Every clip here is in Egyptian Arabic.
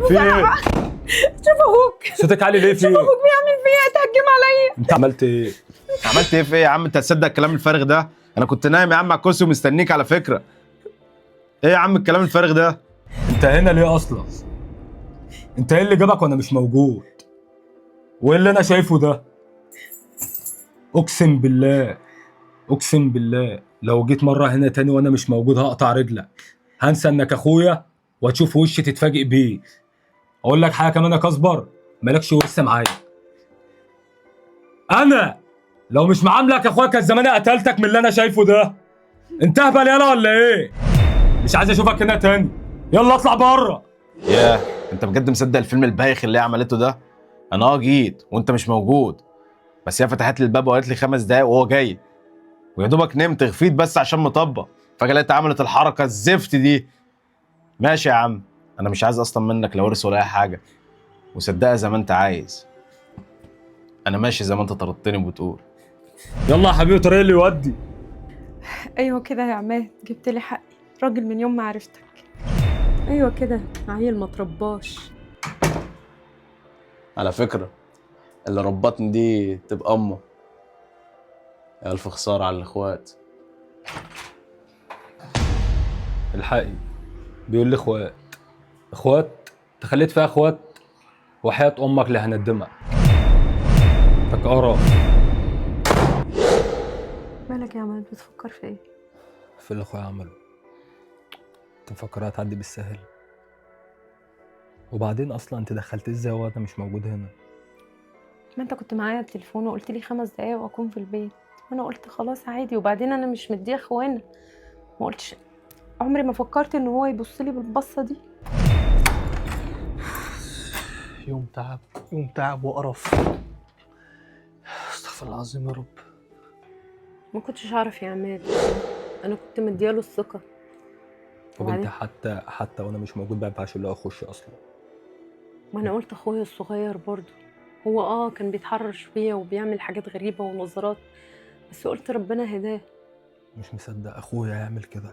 في ايه؟ شوف اخوك. صوتك عالي ليه؟ في شوف ايه؟ اخوك بيعمل فيا، اتهجم عليا. انت عملت ايه؟ عملت ايه في ايه يا عم؟ انت هتصدق الكلام الفارغ ده؟ انا كنت نايم يا عم على الكرسي ومستنيك على فكرة. ايه يا عم الكلام الفارغ ده؟ انت هنا ليه اصلا؟ انت ايه اللي جابك وانا مش موجود؟ وايه اللي انا شايفه ده؟ اقسم بالله، اقسم بالله لو جيت مرة هنا تاني وانا مش موجود هقطع رجلك. هنسى انك اخويا وهتشوف وشي تتفاجئ بيه. اقول لك حاجة كمان يا كزبر، مالكش ورث معايا. انا لو مش معاملك يا اخويا كان زماني قتلتك من اللي انا شايفه ده. انت اهبل يالا ولا ايه؟ مش عايز اشوفك هنا تاني، يلا اطلع بره. ياه، انت بجد مصدق الفيلم البايخ اللي هي عملته ده؟ انا جيت وانت مش موجود، بس هي فتحت لي الباب وقالت لي 5 دقايق وهو جاي، ويا دوبك نمت غفيت بس عشان مطبق، فجأة لقيتها عملت الحركة الزفت دي. ماشي يا عم، انا مش عايز اصلا منك لا ورث ولا اي حاجة، وصدقها زي ما انت عايز. انا ماشي زي ما انت طردتني وبتقول. يلا يا حبيبي طريق اللي يودي. ايوه كده يا عماد، جبت لي حقي، راجل من يوم ما عرفتك. ايوه كده، عيل ما ترباش. على فكرة اللي ربطني دي تبقى امه. يا الف خسارة على الاخوات. الحقي بيقول لي اخوات اخوات، تخليت فيها اخوات، وحياة امك اللي هندمك. فكارة. مالك يا عماد بتفكر في ايه؟ في اللي اخويا عمله. انت مفكرها هتعدي بالسهل؟ وبعدين اصلا انت دخلت ازاي وانا مش موجود هنا؟ ما انت كنت معايا التليفون وقلت لي 5 دقايق واكون في البيت، وانا قلت خلاص عادي. وبعدين انا مش مديه اخوانا، ما قلتش، عمري ما فكرت ان هو يبص لي بالبصه دي. يوم تعب، يوم تعب وقرف. استغفر الله العظيم يا رب. ما كنتش اعرف يا عماد، انا كنت مدياله الثقة. طب انت وبعدين؟ حتى وانا مش موجود ما ينفعش اللي اخش اصلا. ما انا قلت اخويا الصغير برضه هو كان بيتحرش فيا وبيعمل حاجات غريبة ونظرات، بس قلت ربنا هداه. مش مصدق اخويا يعمل كده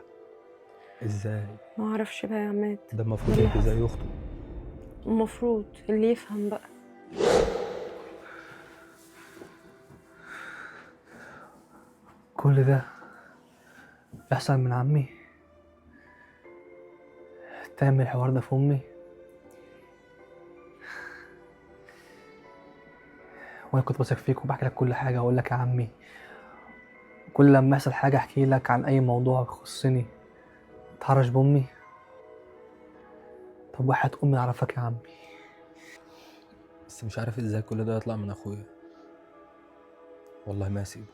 ازاي؟ ما اعرفش بقى يا عماد. ده المفروض ده اللي انت حصل. زي اخته. المفروض اللي يفهم بقى. كل ده يحصل من عمي؟ تعمل الحوار ده في امي؟ وانا كنت بثق فيك وبحكي لك كل حاجة، واقول لك يا عمي كل لما يحصل حاجة احكي لك عن اي موضوع يخصني. تحرش بامي؟ طب وحياة امي اعرفك يا عمي. بس مش عارف ازاي كل ده يطلع من اخويا. والله ما هسيبه.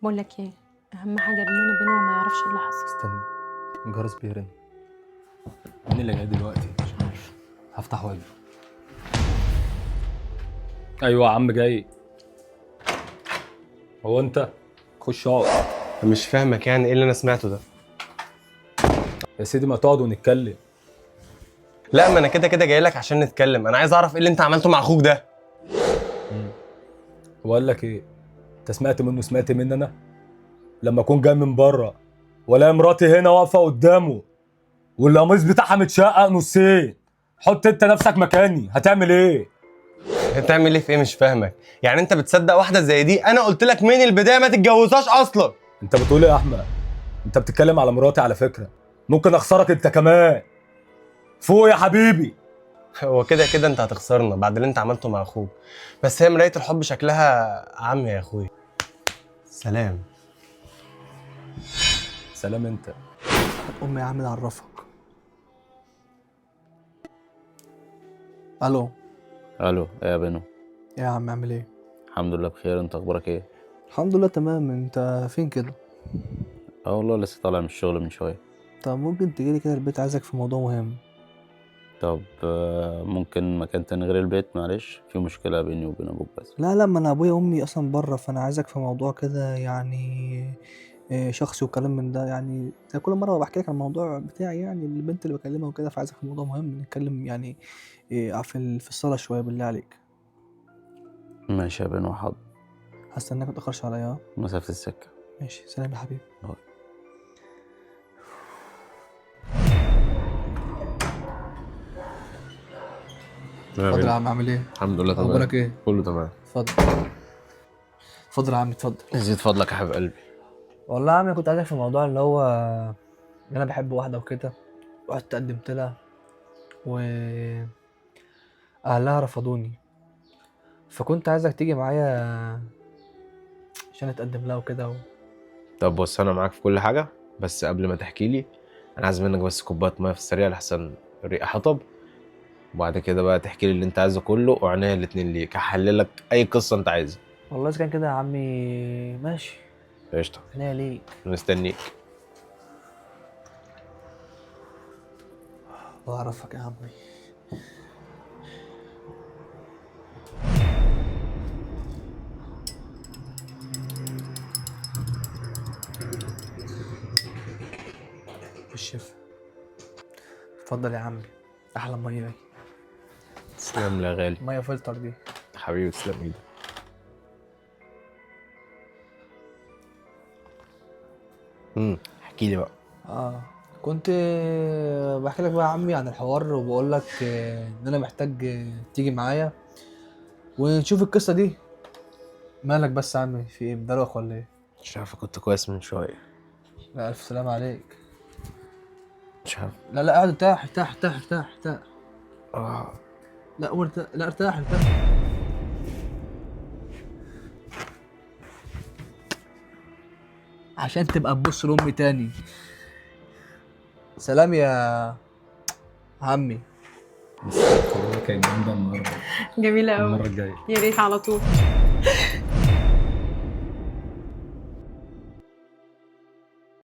بقول لك ايه، اهم حاجة ابننا بينه وما يعرفش اللي حصل. استنى، الجرس بيرن. مين اللي جاي دلوقتي؟ مش عارفه. هفتح واجي. ايوه يا عم جاي. هو انت؟ خش اقعد. مش فاهمك، يعني ايه اللي انا سمعته ده؟ يا سيدي ما تقعد ونتكلم. لا ما انا كده كده جاي لك عشان نتكلم، انا عايز اعرف ايه اللي انت عملته مع اخوك ده. هو قال لك ايه؟ انت سمعت منه؟ سمعت مني انا؟ لما اكون جاي من بره ولا مراتي هنا واقفة قدامه والقميص بتاعها متشقق نصين، حط انت نفسك مكاني، هتعمل ايه؟ هتعمل ايه في ايه؟ مش فاهمك، يعني انت بتصدق واحدة زي دي؟ انا قلت لك من البداية ما تتجوزهاش اصلا. انت بتقول ايه يا احمد؟ انت بتتكلم على مراتي على فكرة، ممكن اخسرك انت كمان. فوق يا حبيبي. هو كده كده انت هتخسرنا بعد اللي انت عملته مع اخوك، بس هي مراية الحب شكلها عمي يا اخوي. سلام. سلام انت. امي يا عم اعرفك. الو. الو، ايه يا بنو؟ يا عم عامل ايه؟ الحمد لله بخير، انت اخبارك ايه؟ الحمد لله تمام. انت فين كده؟ اه والله لسه طالع من الشغل من شوية. طب ممكن تجيلي كده البيت، عايزك في موضوع مهم. طب ممكن مكان تاني غير البيت؟ معلش في مشكلة بيني وبين ابوك بس. لا لا، ما انا ابويا وامي اصلا بره، فانا عايزك في موضوع كده يعني شخصي وكلام من ده، يعني زي كل مرة بحكي لك عن الموضوع بتاعي، يعني البنت اللي بكلمها وكده، فعايزك في موضوع مهم نتكلم يعني في الصاله شوية بالله عليك. ماشي يا بنو، حاضر. هستناك، متأخرش عليا. مسافة السكة. ماشي، سلام يا حبيبي. باي. اتفضل يا عم، عامل ايه؟ الحمد لله تمام. اخبارك ايه؟ كله تمام. اتفضل اتفضل يا عم، اتفضل. زيد فضلك يا حبيب قلبي. والله يا عم كنت عايزك في الموضوع اللي هو ان انا بحب واحدة وكده، رحت قدمت لها و اهلها رفضوني، فكنت عايزك تيجي معايا عشان اتقدم لها وكده طب بص، انا معاك في كل حاجة، بس قبل ما تحكي لي انا عايز منك بس كوباية مية في السريع لحسن الريق حطب، وبعد كده بقى تحكي لي اللي انت عايزه كله، وعينيا الاتنين ليك، هحلل لك اي قصة انت عايزها. والله اذا كان كده يا عمي ماشي. قشطه، عينيا ليك، مستنيك. الله يعرفك يا عمي. بالشفا. اتفضل يا عمي، احلى مية اهي. تسلم لي يا غالي. مية فلتر دي. حبيبي تسلم ايدك. احكي لي بقى. كنت بحكي لك بقى يا عمي عن الحوار، وبقول لك ان انا محتاج تيجي معايا ونشوف القصة دي. مالك بس يا عمي، في ايه؟ مدروخ ولا ايه؟ مش عارف، كنت كويس من شوية. لا الف سلامه عليك. مش عارف. لا لا اقعد، ارتاح ارتاح ارتاح ارتاح ارتاح. لا ارتاح، لا ارتاح ارتاح. عشان تبقى تبص لامي تاني. سلام يا عمي. بس كانت جامدة النهارده. جميلة قوي. المرة الجاية يا ريت على طول.